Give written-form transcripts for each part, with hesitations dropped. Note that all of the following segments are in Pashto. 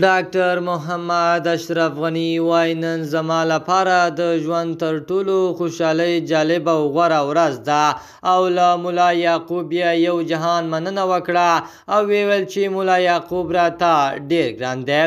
ډاکټر محمد اشرف غني وايي، نن زما لپاره د ژوند تر ټولو خوشحالۍ، جالب او غوره ورځ ده، او له ملا یعقوب یې یو جهان مننه وکړه او ویې ویل چې ملا یعقوب راته ډېر ګران دی.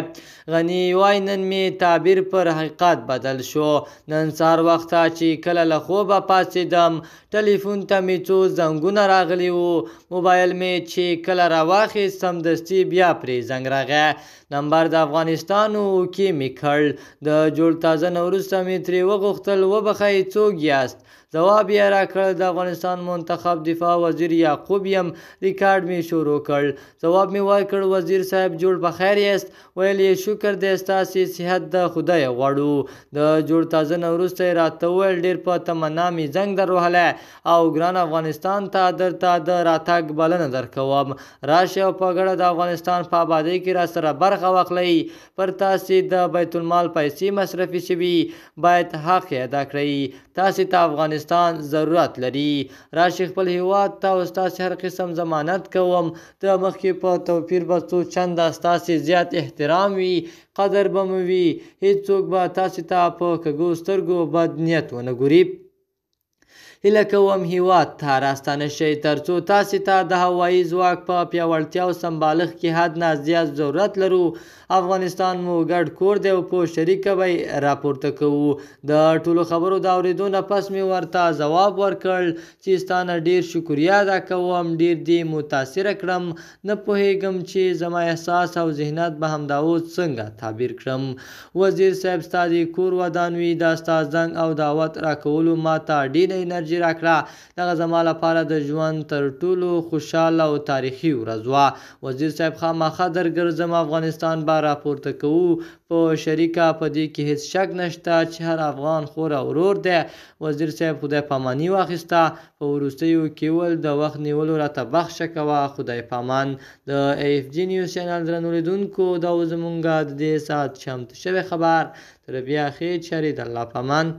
غني وايي، نن مې تعبیر پر حقیقت بدل شو. نن سهار وخته چې کله له خوبه پاڅېدم، ټلیفون ته مې څو زنګونه راغلي وو. موبایل مې چې کله راواخیست، سمدستي بیا پرې زنګ راغی. نمبر د افغانستان و، اوکې مې کړ. د جوړ تازه نه وروسته مې ترې وغوښتل، وبخښئ، څوک یاست؟ ځواب یې راکړ، د افغانستان منتخب دفاع وزیر یعقوب یم. ریکارډ مې شروع کړ. ځواب مې ورکړ، وزیر صاحب جوړ په خیر یاست؟ ویل یې، شکر دی، ستاسې صحت د خدایه غواړو. د جوړ تازه نه وروسته یې راته وویل، ډېر په تمنا مې زنګ دروهلی او ګران افغانستان ته درته د راتګ بلنه درکوم. راشئ او په ګډه د افغانستان په آبادۍ کې راسره برخه واخلئ. پر تاسې د بیت المال پیسې مصرفې شوي، باید حق یې ادا کړئ. تاسې ته افغانستان ضرورت لري. راشئ خپل هیواد ته او ستاسې هر قسم ضمانت کوم. د مخکې په توپیر به څو چنده ستاسې زیات احترام وي، قدر به مو وي. هیڅوک به تاسې ته په کږو سترګو بد نیت ونه ګوري. هیله کوم هیواد ته راستانه شئ، ترڅو تاسې ته د هوایي ځواک په پیاوړتیا او سمبالښت کې حد نه زیات ضرورت لرو. افغانستان مو ګډ کور دی او په شریکه به یې راپورته کوو. د ټولو خبرو د اورېدو نه پس مې ورته ځواب ورکړ چې ستا نه ډېر شکریه ادا کوم، ډېر دې متاثره کړم. نه پوهېږم چې زما احساس او ذهنیت به همدا اوس څنګه تعبیر کړم. وزیر صاحب، ستا دې کور ودان وي. دا ستا زنګ او دعوت راکولو ماته ډېره انرژي راکړه. دغه زما لپاره د ژوند تر ټولو خوشحاله او تاریخي ورځ وه. وزیر صاحب، خامخا درګرځم، افغانستان به راپورته کوو په شریکه، په دې کې هیڅ شک نشته چې هر افغان خور او ورور دی. وزیر صاحب خدای پاماني واخیسته. په وروستیو کې وویل، د وخت نیولو راته بخښه کوه، خدای پامان. د ایف جي نیوز چینل درنو لیدونکو، دا و زمونږ د دې ساعت چمتو شوی خبر. تر بیا ښې چارې، د الله پامان.